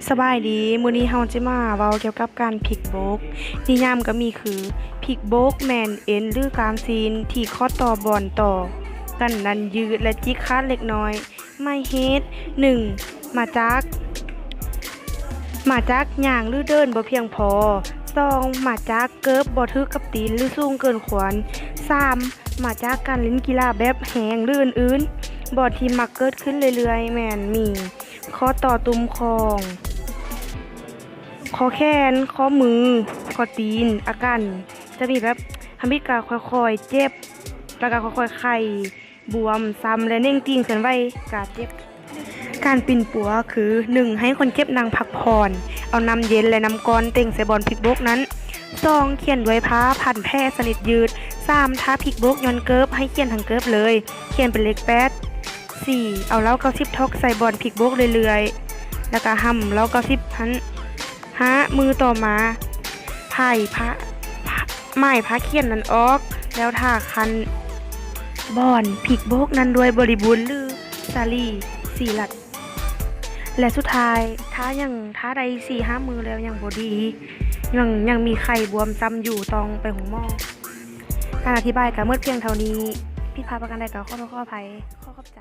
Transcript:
ສະບາຍດີ, ມື້ນີ້ເຮົາຈະມາເວົ້າກ່ຽວກັບການພິກບົກ. ນິຍາມກະມີຄື ພິກບົກແມ່ນເອັນ ຫຼື ກ້າມຊີ້ນທີ່ຂໍ້ຕໍ່ບ່ອນຕໍ່ກັນນັ້ນຢືດ ແລະ ຈິກຂາດເລັກນ້ອຍ. ໝາຍເຫດ ໜຶ່ງ ມາຈາກ ມາຈາກຍ່າງ ຫຼື ເດີນບໍ່ພຽງພໍ. ສອງ ມາຈາກເກີບບໍ່ຖືກກັບຕີນ ຫຼື ສູງເກີນຄວນ. ສາມ ມາຈາກການຫຼິ້ນກິລາແບບແຮງ ຫຼື ອື່ນໆ. ບ່ອນທີ່ມັກເກີດຂຶ້ນເລື້ອຍໆ ແມ່ນມີ ຂໍ້ຕໍ່ຕຸ່ມຂອງ, ຂໍ້ແຂນ, ຂໍ້ມື, ຂໍ້ຕີນ. ອາການຈະມີແບບທຳອິດກະຄ່ອຍໆເຈັບ ແລ້ວກະຄ່ອຍໆໄຂ້, ບວມຊ້ຳ ແລະ ເໜັງຕີນເຄື່ອນໄຫວກະເຈັບ. ການປິ່ນປົວຄື ໜຶ່ງ ໃຫ້ຄົນເຈັບນັ່ງພັກຜ່ອນ, ເອົານ້ຳເຢັນ ແລະ ນ້ຳກ້ອນເຕັງໃສ່ບ່ອນພິກບົກນັ້ນ. ສອງ ຂຽນດ້ວຍຜ້າພັນແຜສະໜິດຢືດ. ສາມ ຖ້າພິກບົກຍ້ອນເກີບ ໃຫ້ຂຽນທັງເກີບເລີຍ, ຂຽນເປັນເລກແປດ. ສີ່ ເອົາເຫຼົ້າເກົ້າສິບຖອກໃສ່ບ່ອນພິກບົກເລື້ອຍໆ ແລ້ວກະຫ້ຳເຫຼົ້າເກົ້າສິບຫັ້ນ. ຫ້າ ມື້ຕໍ່ມາ ພາຍ ພາ ພາ ໝາຍຜ້າຂຽນນັ້ນອອກ ແລ້ວທາຄັນບ່ອນພິກບົກນັ້ນດ້ວຍບໍລິບູນ ຫຼື ສາລີສີລັດ. ແລະ ສຸດທ້າຍ ຖ້າຍັງ ຖ້າໄດ້ສີ່ຫ້າມື້ແລ້ວຍັງບໍ່ດີ ຍັງ ຍັງມີໄຂ້ບວມຊ້ຳຢູ່ ຕ້ອງໄປໂຮງໝໍ. ການອະທິບາຍກະໝົດພຽງເທົ່ານີ້, ຜິດພາດປະການໃດກະຂໍໂທດຂໍອະໄພ. ຂໍຂອບໃຈ.